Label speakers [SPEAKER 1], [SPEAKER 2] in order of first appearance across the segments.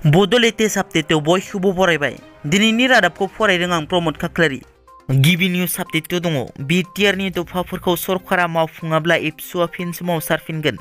[SPEAKER 1] बड' लेटेस्ट आपडेटआव बयखौबो बरायबाय। दिनैनि रादाबखौ फरायदों आं प्रमद खाख्लारि। गिबि निउज आपडेटआव दङ बिटिआरनि दफाफोरखौ सरकारा मावफुङाब्ला एबसुआ फिन सोमावसारफिनगोन।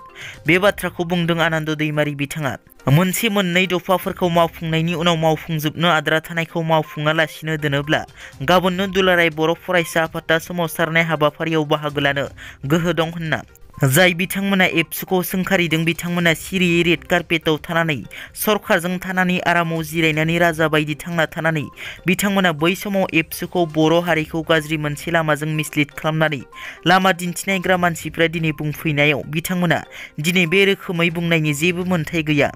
[SPEAKER 1] बे बाथ्राखौ बुंदों आनन्द दैमारि बिथाङा। मोनसे मोननै दफाफोरखौ मावफुंनायनि उनाव मावफुंजोबनो आद्रा थानायखौ मावफुङालासिनो दोनोब्ला गाबोननो दुलाराय बर' फरायसा आफादआ सोमावसारनाय हाबाफारियाव बाहागो लानो गोहो दं होनना। जाय बिथांमोना एबसुखौ सोंखारिदों बिथांमोना सिरियै रेड कार्पेटआव थानानै सरकारजों थानानै आरामाव जिरायनानै राजा बायदि थांना थानानै बिथांमोना बै समाव एबसुखौ बर' हारिखौ गाज्रि मोनसे लामाजों मिसलिड खालामनानै लामा दिन्थिनायग्रा मानसिफ्रा दिनै बुंफैनायाव बिथांमोना दिनै बे रोखोमै बुंनायनि जेबो मोन्थाय गैया।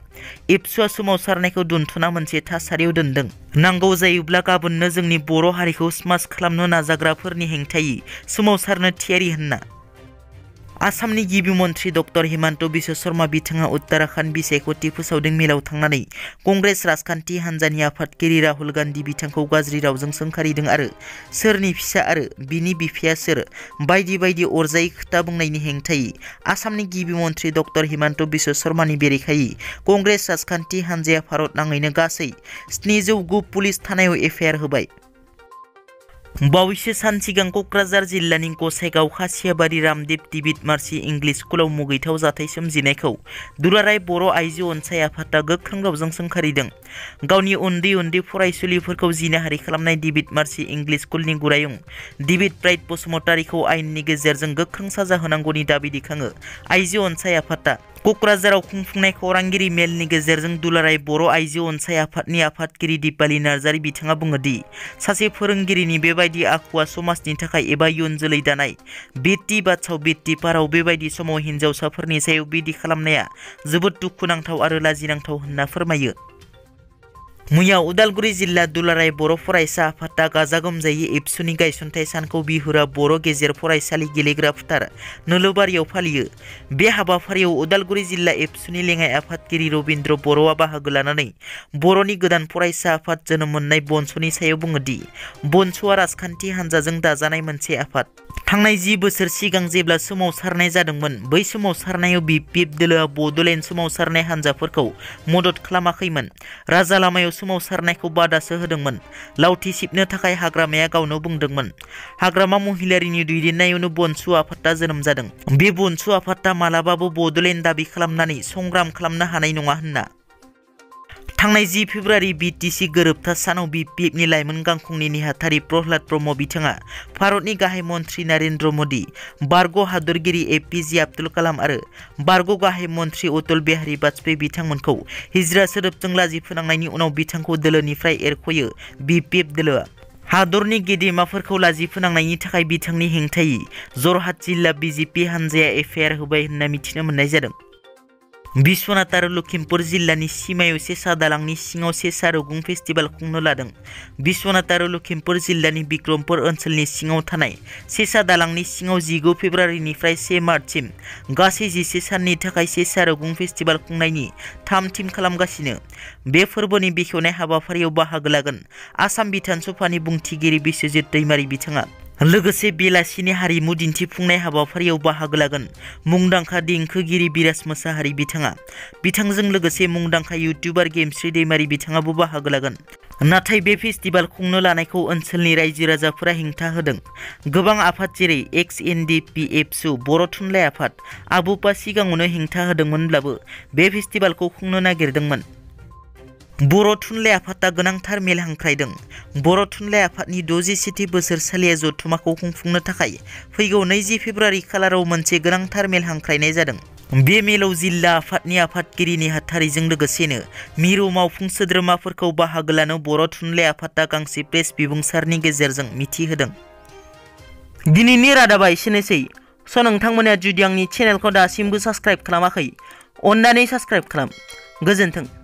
[SPEAKER 1] एबसुआ सोमावसारनायखौ दोनथ'ना मोनसे थासारियाव दोनदों। नांगौ जायोब्ला गाबोननो जोंनि बर' हारिखौ स्मास खालामनो नाजाग्राफोरनि हेंथायै सोमावसारनो थियारि होनना। आसामनि गिबि मन्थ्रि डक्टर हिमन्त बिश्व शर्मा बिथाङा उत्तराखन्ड बिसायख'थि फोसावदों मेलाव थांनानै कंग्रेस राजखान्थि हान्जानि आफादगिरि राहुल गान्धी बिथांखौ गाज्रि रावजों सोंखारिदों आरो सोरनि फिसा आरो बिनि बिफाया सोर बायदि बायदि अरजायै खोथा बुंनायनि हेंथायै आसामनि गिबि मन्थ्रि डक्टर हिमन्त बिश्व शर्मानि बेरेखायै कंग्रेस राजखान्थि हान्जाया भारत नाङैनो गासै 709 पुलिस थानायाव एफआइआर होबाय। बावैसो सान सिगां क'क्राझार जिल्लानि गसाइगाव खासियाबारि रामदेव डिबिट मार्सि इंलिश स्कुलाव मुगैथाव जाथाय सोमजिनायखौ दुलाराय बर' आइजो अनसाय आफादआ गोख्रों रावजों सोंखारिदों। गावनि उन्दै उन्दै फरायसुलिफोरखौ जिनाहारि खालामनाय डिबिट मार्सि इंलिश स्कुलनि गुरायुं डिबिट ब्राइट बसुमतारीखौ आयेननि गेजेरजों गोख्रों साजा होनांगौनि दाबि दैखाङो आइजो अनसाय आफादआ। क'क्राझाराव खुंफुंनाय खौरांगिरि मेलनि गेजेरजों दुलाराय बर' आइजो अनसाय आफादनि आफादगिरि दिपाली नार्जारी बिथाङा बुङो दि सासे फोरोंगिरिनि बेबायदि आखुआ समाजनि थाखाय एबा इयुन जोलै दानाय बेटि बाचाव बेटि पाढ़ाव बेबायदि समाव हिनजावसाफोरनि सायाव बिदि खालामनाया जोबोद दुखुनांथाव आरो लाजिनांथाव होनना फोरमायो। मैया उदालगुरि जिल्ला दुलाराय बर' फरायसा आफादआ गाजा गोमजायै एबसुनि गायसनथाइ सानखौ बिहुरा बर' गेजेर फरायसालि गेलेग्रा फोथार नोलोबारियाव फालियो। बे हाबाफारियाव उदालगुरि जिल्ला एबसुनि लेङाइ आफादगिरि रबिन्द्र बर'आ बाहागो लानानै बर'नि गोदान फरायसा आफाद जोनोम मोननाय बन्स'नि सायाव बुङो दि बन्स'आ राजखान्थि हान्जाजों दाजानाय मोनसे आफाद। थांनाय 10 बोसोर सिगां जेब्ला सोमावसारनाय जादोंमोन बै सोमावसारनायाव बिपिएफ दोलोआ बड'लेण्ड सोमावसारनाय हान्जाफोरखौ मदद खालामाखैमोन। राजा लामायाव सोमावसारनायखौ बादासो होदोंमोन। लावथि सिबनो थाखाय हाग्रामाया गावनो बुंदोंमोन। हाग्रामा महिलारिनि दैदेननायावनो बन्सु आफादआ जोनोम जादों। बे बन्सु आफादआ मालाबाबो बड'लेण्ड दाबि खालामनानै संग्राम खालामनो हानाय नङा होनना। थांनाय 10 फेब्रुवारि बिटिसि गोरोबथा सानाव बिपिएफनि लाइमोन गांखंनि नेहाथारि प्रह्लाद ब्रह्म बिथाङा भारतनि गाहाय मन्थ्रि नरेन्द्र मोदी, बारग' हादरगिरि एपिजे आब्दुल कालाम आरो बारग' गाहाय मन्थ्रि अटल बिहारी वाजपेयी बिथांमोनखौ हिजरा सोदोबजों लाजि फोनांनायनि उनाव बिथांखौ दोलोनिफ्राय एरख'यो बिपिएफ दोलोआ। हादरनि गेदेमाफोरखौ लाजि फोनांनायनि थाखाय बिथांनि हेंथायै जरहाट जिल्ला बिजेपि हान्जाया एफआइआर होबाय होनना मिथिनो मोननाय जादों। बिश्वनाथ आरो लखिमपुर जिल्लानि सिमायाव सेसा दालांनि सिङाव सेसा रुगुं फेस्टिभेल खुंनो लादों। बिश्वनाथ आरो लखिमपुर जिल्लानि बिक्रमपुर ओनसोलनि सिङाव थानाय सेसा दालांनि सिङाव 19 फेब्रुवारिनिफ्राय 1 मार्चसिम गासै 11 साननि थाखाय सेसा रुगुं फेस्टिभेल खुंनायनि थाम-थिम खालामगासिनो। बे फोरबोनि बेखेवनाय हाबाफारियाव बाहागो लागोन आसाम बिधान सभानि बुंथिगिरि बिस्वजित दैमारि बिथाङा। लोगोसे बेलासिनि हारिमु दिन्थिफुंनाय हाबाफारियाव बाहागो लागोन मुंदांखा देंखोगिरि बिराज मोसाहारि बिथाङा। बिथांजों लोगोसे मुंदांखा इउटिउबार गेमस्रि दैमारि बिथाङाबो बाहागो लागोन। नाथाय बे फेस्टिभेल खुंनो लानायखौ ओनसोलनि रायजो राजाफोरा हेंथा होदों। गोबां आफाद जेरै एक्स-एनडिपि, एबसु, बर' थुनलाइ आफाद, आबुपा सिगाङावनो हेंथा होदोंमोनब्लाबो बे फेस्टिभेलखौ खुंनो नागिरदोंमोन। बर' थुनलाइ आफादआ गोनांथार मेल हांख्रायदों। बर' थुनलाइ आफादनि 67थि बोसोरसालिया जथुमाखौ खुंफुंनो थाखाय फैगौ 20 फेब्रुवारि खालाराव मोनसे गोनांथार मेल हांख्रायनाय जादों। बे मेलाव जिल्ला आफादनि आफादगिरि नेहाथारिजों लोगोसेनो मिरु मावफुं सोद्रोमाफोरखौ बाहागो लानो बर' थुनलाइ आफादआ गांसे प्रेस बिबुंसारनि गेजेरजों मिथिहोदों। दिनैनि रादाबा एसेनोसै। नोंथांमोना जुदि आंनि चेनेलखौ दासिमबो साबस्क्राइब खालामाखै अन्नानै साबस्क्राइब खालाम। गोजोन्थों।